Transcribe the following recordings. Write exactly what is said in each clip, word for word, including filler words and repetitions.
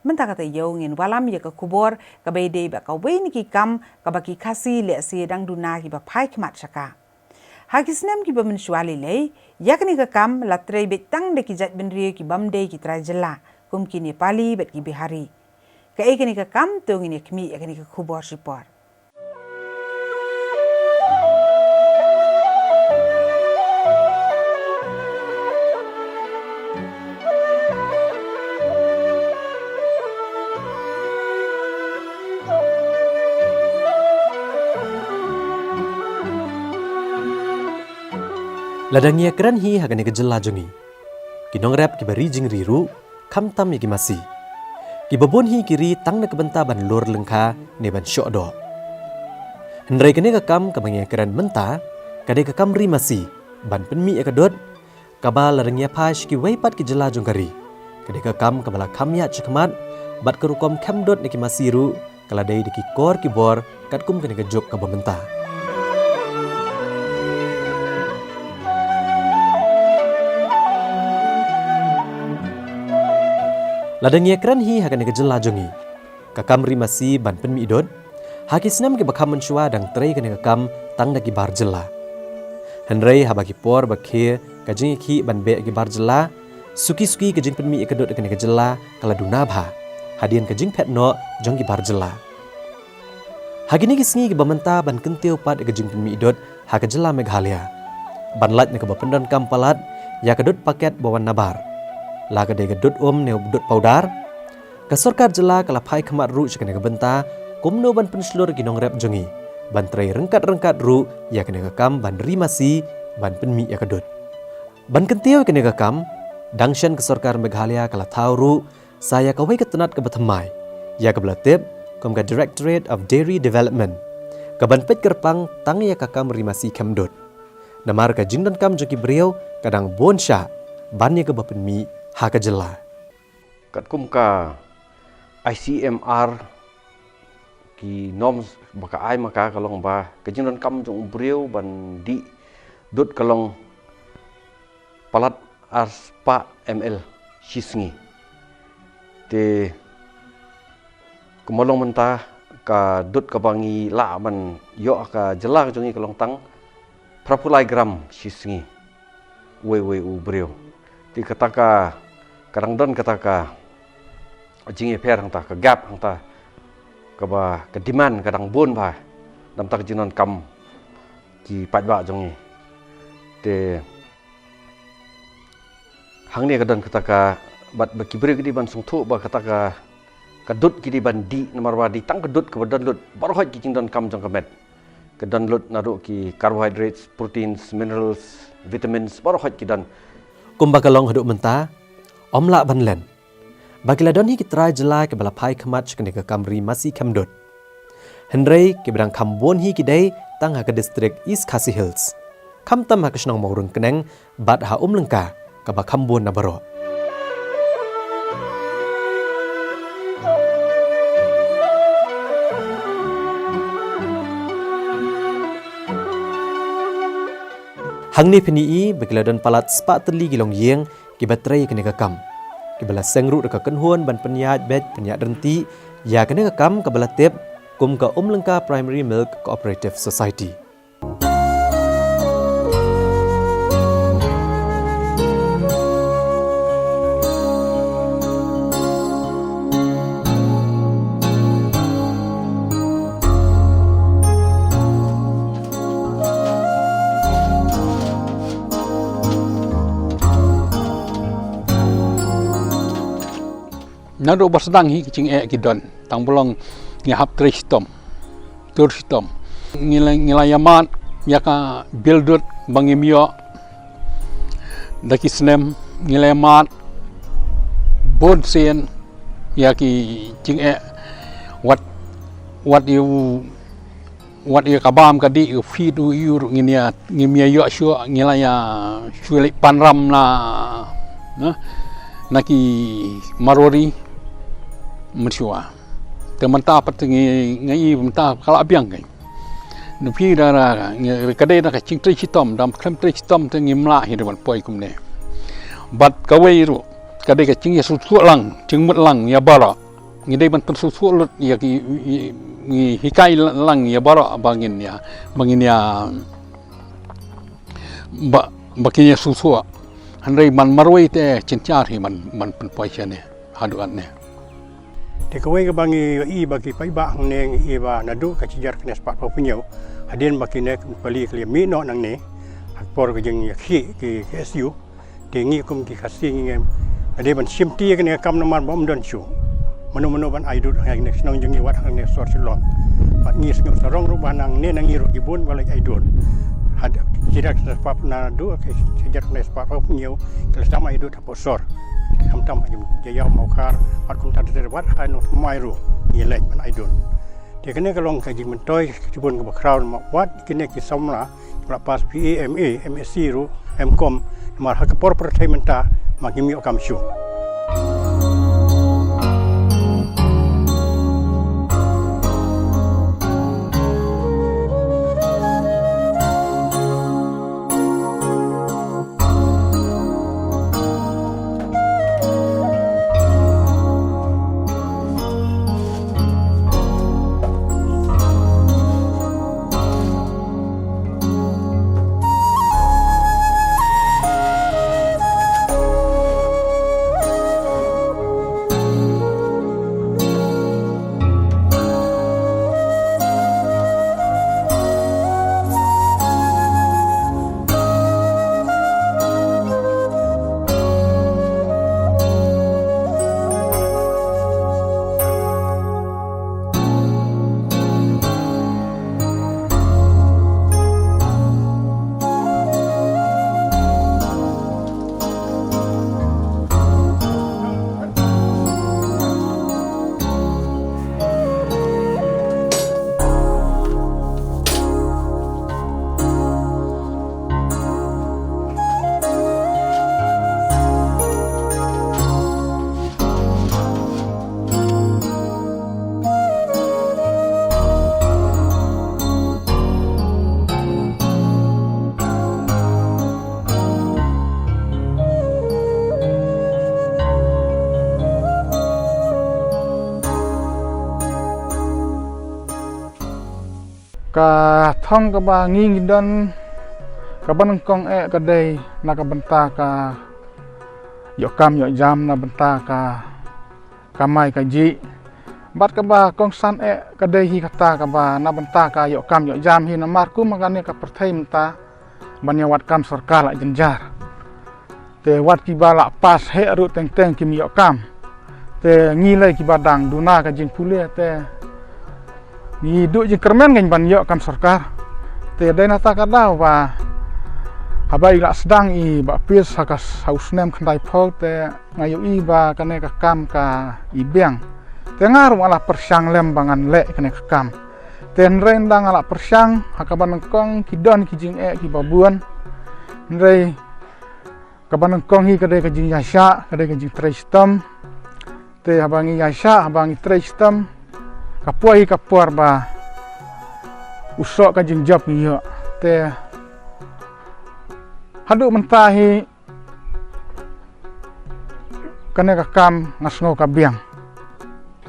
Mynta ka taïew ngin wallam ïa ka khubor kaba ïadei bad kawei na ki kam kaba ki Khasi lehse dang duna kiba phai khmat sha ka. Ha ki snem kiba mynshuwa lei lei, ïa kane ka kam la trei beit tang da ki jaitbynriew ki bym dei ki trai jylla, kum ki Nepali bad ki Bihari. Kaei kane ka kam, to ngin ïa khmih ïa kane ka khubor shipor. Lada ngi ïa kren hi ha kane ka jylla jong ngi, ki nongrep kiba ri jingri ruh, khamtam ïa ki masi. Kiba bun hi ki ri tang na ka bynta ban lur lyngkha ne ban shoh doh. Hynrei kane ka kam kaba ngi ïa kren mynta, ka dei ka kam ri masi, ban pynmih ïa ka dud, kaba lada ngi ïa phai sha kiwei pat ki jylla jong ka ri, ka dei ka kam kaba la kham ïaid shakhmat, bad ka rukom khem dud na ki masi ruh, ka la dei da ki kor ki bor, katkum kane ka juk kaba mynta. Lada ngi ïa kren hi ha kane ka jylla jong ngi, ka kam ri masi ban pynmih dud, ha ki snem kiba kham mynshuwa dang trei kane ka kam tang da ki bar jylla. Hynrei haba ki por ba khie ka jingïakhih ban beh ki bar jylla, suki suki ka jingpynmih ïa ka dud ha kane ka jylla ka la duna bha, hadien ka jingphet noh jong ki bar jylla. Ha kine ki sngi kiba mynta ban kyntiew pat ïa ka jingpynmih dud ha ka jylla Meghalaya, ban lait na kaba pyndonkam palat ïa ka dud paket ba wan na bar, la ka dei ka dud um ne dud pawdar, ka sorkar jylla ka la phai khmat ruh sha kane ka bynta, kumno ban pynshlur ïa ki nongrep jong ngi ban trei ryngkat ryngkat ruh ïa kane ka kam ban ri masi, ban pynmih ïa ka dud. Ban kyntiew ïa kane ka kam, dang shen ka sorkar Meghalaya ka la thaw ruh sa ïa kawei ka tnat kaba thymmai, ïa kaba la tip kum ka Directorate of Dairy Development, kaban peit kyrpang tang ïa ka kam ri masi khem dud. Namar ka jingdonkam jong ki briew ka dang bun shah, ban ïa kaba pynmih ha ka jylla. Katkum ka I C M R, ki norms ba ka ai ma ka, ka long ba ka jingdonkam jong u briew ban dih dud ka long palat ar spah M L shi sngi. Te kumba long mynta, ka dud kaba ngi lah ban ïoh ha ka jylla ka jong ngi ka long tang phra phew lai gram shi sngi, uwei uwei u briew. Te kata ka, ka dang don kata ka jingïapher hangta, ka gap hangta, kaba ka demand ka dang bun bha na bynta ka jingdonkam ki paidbah jong ngi. Te hangne ka don kata ka, bad ba ki briew ki dei ban sngewthuh ba kata ka, ka dud ki dei ban dih, namar ba dei tang ka dud kaba don lut baroh ki jingdonkam jong ka met. Ka don lut naduh ki carbohydrates, proteins, minerals, vitamins, baroh ki don. Kumba ka long haduh mynta, ym lah ban len ba ki la don hi ki trai jylla kiba la phai khmat sha kane ka kam ri masi khem dud. Hynrei kiba dang kham bun hi ki dei tang ha ka district East Khasi Hills, khamtam ha ka shnong Mawryngkneng bad ha Umlyngka, kaba kham bun na baroh. Hangne phin ïohi ba ki la don palat spah tylli ki longïing kiba trei ïa kane ka kam, kiba la seng ruh da ka kynhun ban pynïaid beit pynïaid ryntih ïa kane ka kam, kaba la tip kum ka Umlyngka Primary Milk Cooperative Society. Naduh ba sdang hi ki jingeh ki don, tang ba long ngi hap trei shitom, tur shitom. Ngi la, ngi la ïa mad ïa ka bill dud ba ngim ïoh da ki snem, ngi la ïa mad bun sien ïa ki jingeh, wat, wat ïa u wat ïa ka bam ka dih, u feed, u ïur, ngin ïa, ngim ïa ïoh shuh, ngi la ïa shu leit pan ram na, na, na ki Marwari mynshuwa. Te mynta pat ngi, ngi mynta ka la biang kai. Ngi phi da, da, ngi ka dei da ka jingtrei shitom, da khlem trei shitom te ngim lah hi da ban poi kumne. Bad kawei ruh ka dei ka jingïasngewthuh lang, jingmut lang ïa baroh. Ngi dei ban pynsngewsih lut ïa ki, ngi hikai lang ïa baroh ba ngin ïa, ba ngin ïa, ba, ba kin ïa sngewsih. Hynrei man marwei te jynjar hi man, man pynpoi shane haduh katne. Te kawei kaba ngi ïohi ba ki paidbah hangne ngi ïohi ba naduh ka shi hajar khyndai spah phraphew hynñiew hadien ba kine ki pali ki la mih noh nangne ha ka por ka jingïakhih ki K S U. Te ngi kum ki Khasi ngi ngim, ka dei ban shimti ïa kane ka kam namar ba ym don shuh. Mano mano ban ai dud ha kane ka shnong jong ngi wat ha kane ka sor Shillong. Bad ngi sngewsarong ruh ba nangne na ngi ruh ki bun ba la ai dud. Haduh shi hajar khyndai spah, naduh ka shi hajar khyndai spah phraphew hynñiew ki la sdang ai dud hapoh sor. Khamtam ha Jaiaw, Mawkhar bad kumta ter ter, wat ha Nongthymmai ruh ngi leit ban ai dud. Te kane ka long ka jingmyntoi ka jingpynbun kaba khraw namar wat kine ki samla kiba la pass B A, M A, M S C ruh, M Com, namar ha ka por pyrthei mynta ma kim ïoh kam shuh. Ka thong kaba ngi ngi don kaba nyngkong eh ka dei na ka bynta ka ïoh kam ïoh jam, na bynta ka kamai kajih. Bad kaba kongsan eh ka dei hi kata kaba na bynta ka ïoh kam ïoh jam hi, namar kum ha kane ka pyrthei mynta ban ïa wad kam sorkar la jynjar. Te wat kiba la pass heh ruh teng teng kim ïoh kam. Te ngi lei kiba dang duna ka jingpule te ngi duh jingkyrmen ngi ban ïoh kam sorkar. Te dei na kata ka daw ba haba i la sdang i Bah Pis ha ka s-, ha u snem khyndai phew te nga ïohi ba kane ka kam ka i biang. Te nga ruh nga la pyrshang lem ba ngan leh kane ka kam. Te hynrei ynda nga la pyrshang ha kaba nyngkong ki don ki jingeh kiba bun. Hynrei kaba nyngkong hi ka dei ka jingïaishah, ka dei ka jingtrei shitom. Te haba ngi ïaishah, haba ngi trei shitom, ka poi hi ka por ba u soh ka jingjop ngi ïoh. Te haduh mynta hi kane ka kam nga sngew ka biang.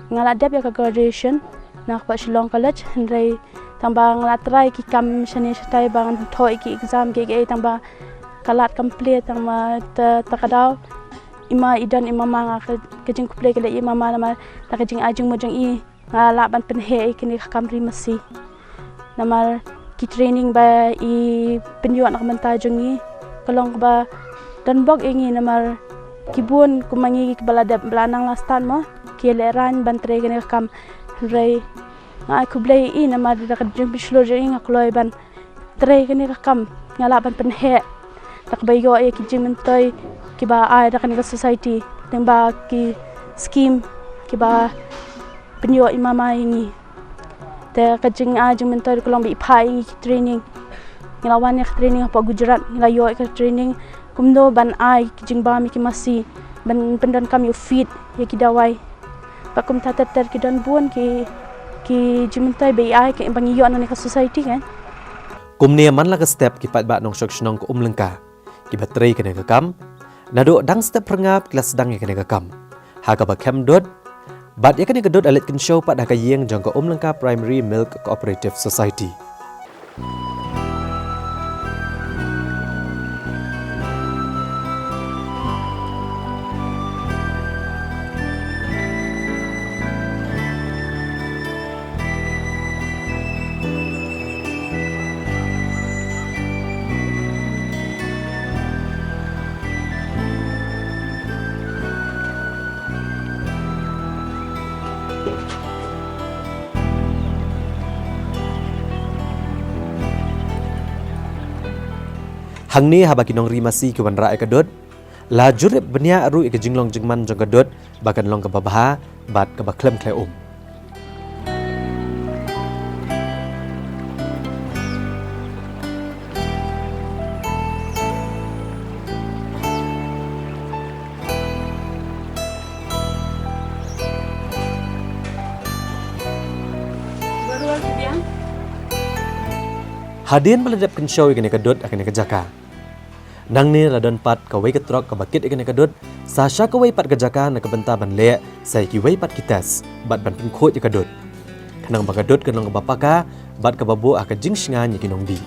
Nga la dep ïa ka graduation na ka Shillong College, hynrei tang ba nga la try ki kam shane shatai ba ngan thoh ïa ki exam kiei kiei, tang ba ka lad kam plie, tang ba ta, ta ka daw i ma i don i mama, nga ka, ka jingkhublei ka leh i mama namar na ka jingai jingmut jong i nga lah ban pynheh ïa kine ki kam ri masi. Namar ki training ba i pynïoh na ka bynta jong ngi ka long kaba don bok ïa ngi, namar ki bun kum ma ngi kiba la dep, ba la nang la start mo, ki lehraiñ ban trei kine ki kam. Hynrei nga ai khublei ïa i namar da ka jingpynshlur jong i nga kloi ban trei kane ka kam, nga lah ban pynheh da kaba ïoh ïa ki jingmyntoi kiba ai da kane ka society, lyngba ki scheme kiba pynïoh i mama ïa ngi. Te ka jingai jingmyntoi ka long ba i phah ïa ngi ki training. Ngi la wan ïa ka training hapoh Gujarat, ngi la ïoh ïa ka training kumno ban ai ki jingbam ïa ki masi, ban pyndonkam ïa u feed, ïa ki dawai. Bad kumta ter ter ki don bun ki, ki jingmyntoi ba i ai, ki ba ngi ïoh na kane ka society kan. Kumne man la ka step ki paidbah nongshong shnong ka Umlyngka kiba trei kane ka kam, naduh dang step phyrngap ki la sdang ïa kane ka kam ha kaba kham dud. Bad ïa kane ka dud la leit kynshew pat ha ka ïing jong ka Umlangka Primary Milk Cooperative Society. Hangne haba ki nongri masi ki wanrah ïa ka dud, la jurip bniah ruh ïa ka jinglong jingman jong ka dud ba kan long kaba bha bad kaba khlem khleh um. Hadien ba la dep kynshew ïa kane ka dud ha kane ka jaka, nangne la don pat kawei ka trok kaba kit ïa kane ka dud sa sha kawei pat ka jaka na ka bynta ban leh sa ïa kiwei pat ki test bad ban pynkhuid ïa ka dud, khnang ba ka dud kan long kaba paka bad kaba buh ha ka jingshngaiñ ïa ki nongdih.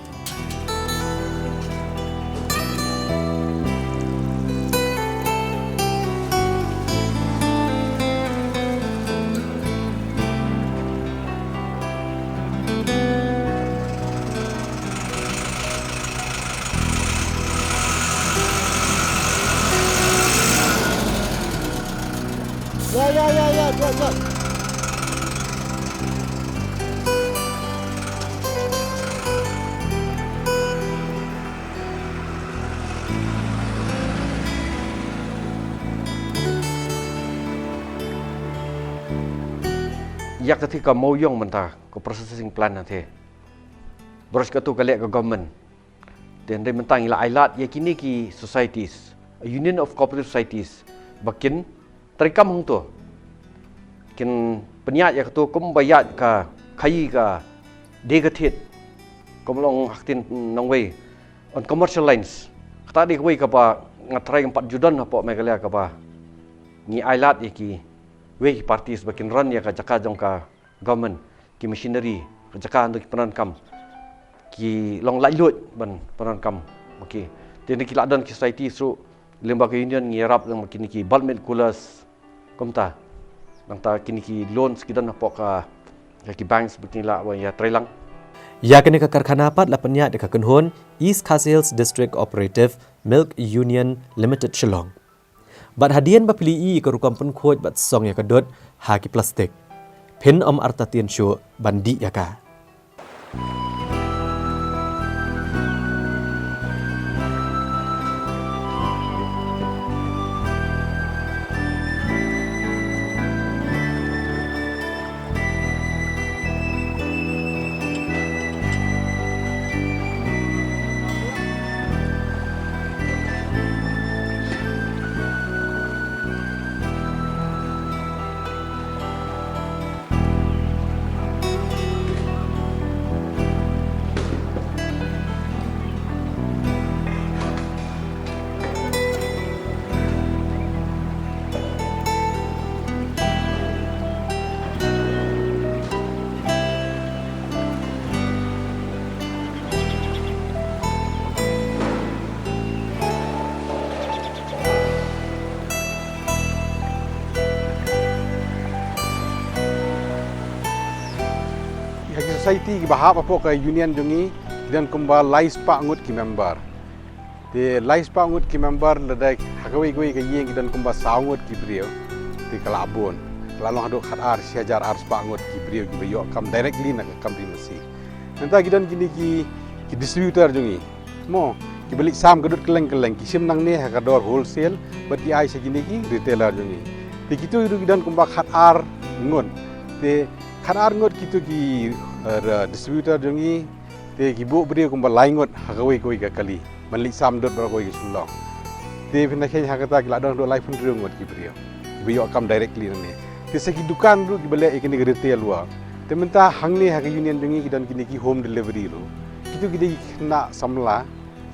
Ya, ya, ya, ya, ya, ya. Ïa kata ka Mawiong mynta, ka processing plant na te. Baroh katu ka leh ka government. Te hynrei mynta ngi la ailad ïa kine ki societies, Union of Cooperative Societies, ba kin treikam hangto. Kin pynïaid ïa kato kumba ïaid ka khaïi ka dei ka thied. Kum long ha ka ktien nongwei on commercial lines. Kata dei kawei kaba nga tharai ngam pat ju don hapoh Meghalaya kaba ngi ailad ïa kiwei ki parties ba kin run ïa ka jaka jong ka government, ki machinery, ka jaka hangto ki pyndonkam, ki long laitluid ban pyndonkam. Okay. Te hynrei ki la don ki society ruh lyngba ka union ngi ïarap lyngba kine ki bulk milk coolers. Kumta. Nangta kine ki loans ki don hapoh ka, ka ki banks ba kin lah ban ïa treilang. Ïa kane ka karkhana pat la pynïaid da ka kynhun East Khasi Hills District Cooperative Milk Union Limited Shillong. Bad hadien ba phi la ïohi ïa ka rukom pynkhuid bad song ïa ka dud ha ki plastik, phin ym artatien shuh ban dih ïa ka. Ïa ki society kiba hap hapoh ka union jong ngi ki don kumba lai spah ngut ki member. Te lai spah ngut ki member, lada ha kawei kawei ka ïing ki don kumba saw ngut ki briew, te ka la bun. Ka la long haduh khat ar, shi hajar ar spah ngut ki briew kiba ïoh kam directly na ka kam ri masi. Nangta ki don kine ki, ki distributor jong ngi. Mo, kiba leit sam ka dud kylleng kylleng, ki shim nangne ha ka dor wholesale, bad ki ai sha kine ki retailer jong ngi. Te kito ruh ki don kumba khat ar ngut. Te khat ar ngut kito ki, eh, distributor jong ngi, te ki buh briew kumba lai ngut ha kawei kawei ka kali ban leit sam dud baroh kawei ka shlong. Te phin da kheiñ ha kata ki la don haduh laiphew hynriew ngut ki briew kiba ïoh kam directly nangne. Te sa ki dukan ruh kiba leh ïa kine ki retail work. Te mynta hangne ha ka union jong ngi ki don kine ki home delivery ruh. Kito ki dei ki khynnah samla,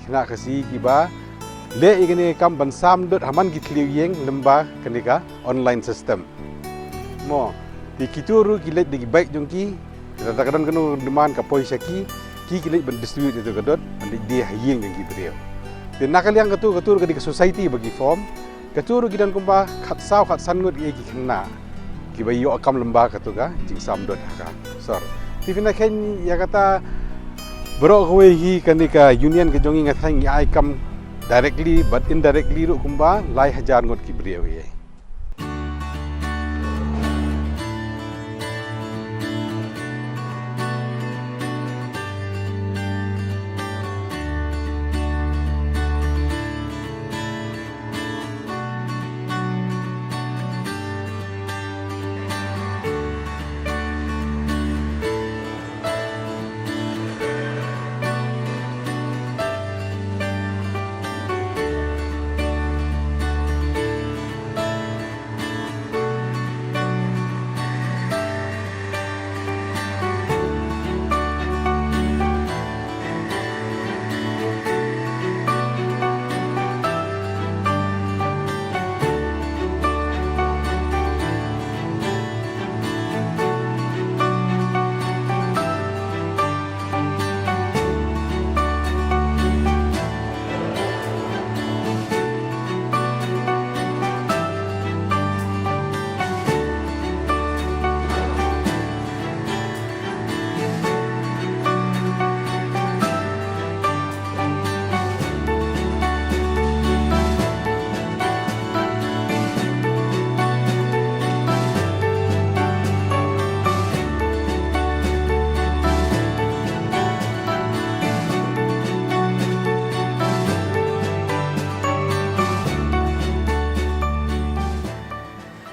khynnah Khasi kiba leh ïa kane ka kam ban sam dud ha man ki thliew ïing lyngba kane ka online system. Mo, te kito ruh ki leit da ki bike jong ki, lada ka don kano demand ka poi sha ki, ki ki leit ban distribute ïa kato ka dud, ban leit die ha ïing jong ki briew. Te na ka liang kato, kato ruh ka dei ka society ba ki form, kato ruh ki don kumba khatsaw khatsan ngut ïa ki khynnah kiba ïoh kam lyngba kato ka jingsam dud ha ka sor. Te phin ïa kata baroh kawei hi kane ka union ka jong ngi, nga tharai ngi ai kam directly bad indirectly ruh kumba lai hajar ngut ki briew ïa.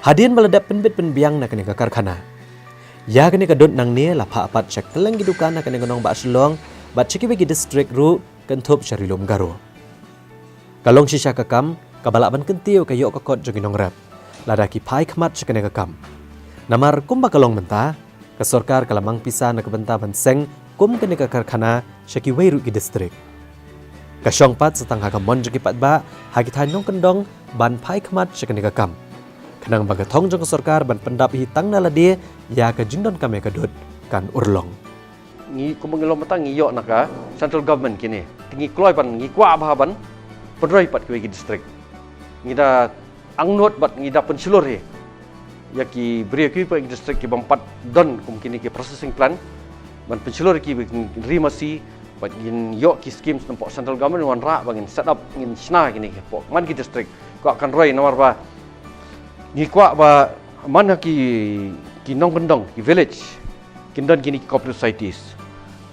Hadien ba la dep pynbit pynbiang na kane ka karkhana, ïa kane ka dud nangne la phah pat sha kylleng ki dukan ha kane ka nongbah Shillong bad sha kiwei ki district ruh kynthup sha Ri Lum Garo. Ka long shisha ka kam kaba lah ban kyntiew ka ïoh ka kot jong ki nongrep lada ki phai khmat sha kane ka kam. Namar kumba ka long mynta, ka sorkar ka la mang pisa na ka bynta ban seng kum kane ka karkhana sha kiwei ruh ki district. Ka shong pat sa tang ha ka mon jong ki paidbah ha ki thaiñ nongkyndong ban phai khmat sha kane ka kam, khnang ba ka thong jong ka sorkar ban pyndap hi tang na lade ïa ka jingdonkam ïa ka dud kan urlong. Ngi kumba ngi long mynta ngi ïoh na ka central government kine. Te ngi kloi ban, ngi kwah bha ban pynroi pat kiwei ki district. Ngi da angnud bad ngi da pynshlur hi ïa ki briew kiwei pat ki district ki bym pat don kum kine ki processing plant, ban pynshlur ïa ki ba kin ri masi bad ngin ïoh ki schemes na pok central government, wanrah ba ngin set up, ngin shna kine ki pok man ki district. Kwah kan roi namar ba ngi kwah ba man ha ki, ki nongkyndong, ki village, kin don kine ki cooperative societies.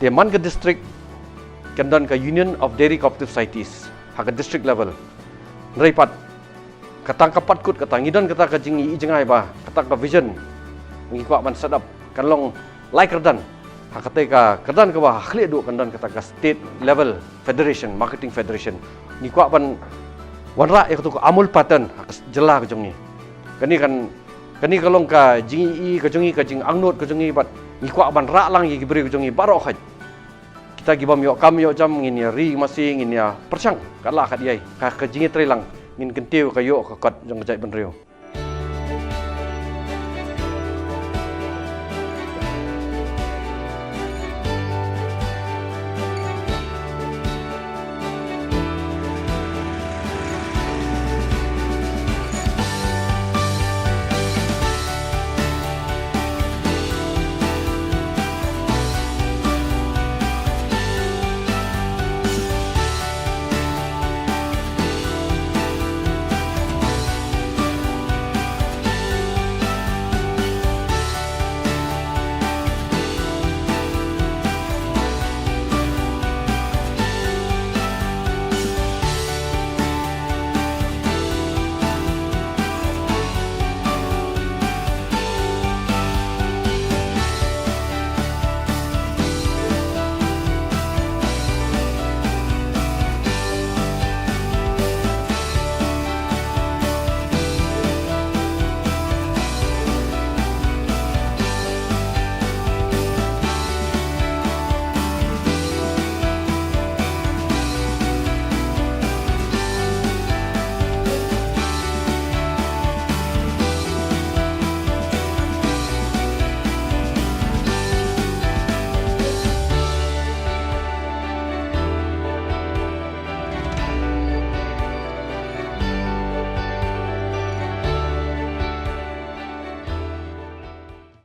Te man ka district kan don ka Union of Dairy Cooperative Societies ha ka district level. Hynrei pat kata ka pat kut kata ngi don kata ka jingïohi jngai ba kata ka vision ngi kwah ban set up kan long lai kyrdan. Ha kata ka kyrdan kaba ha khlieh duh kan don kata ka state level federation, marketing federation. Ngi kwah ban wanrah ïa kata ka Amul pattern ha ka jylla ka jong ngi. Kane kan, kane ka long ka jingïohi ka jong ngi, ka jingangnud ka jong ngi bad ngi kwah ban rah lang ïa ki briew ka jong ngi baroh khoit. Kita ki bym ïoh kam ïoh jam ngin ïa ri masi, ngin ïa pyrshang kat la kat ïai ha ka jingïatreilang, ngin kyntiew ka ïoh ka kot jong ka jaitbynriew.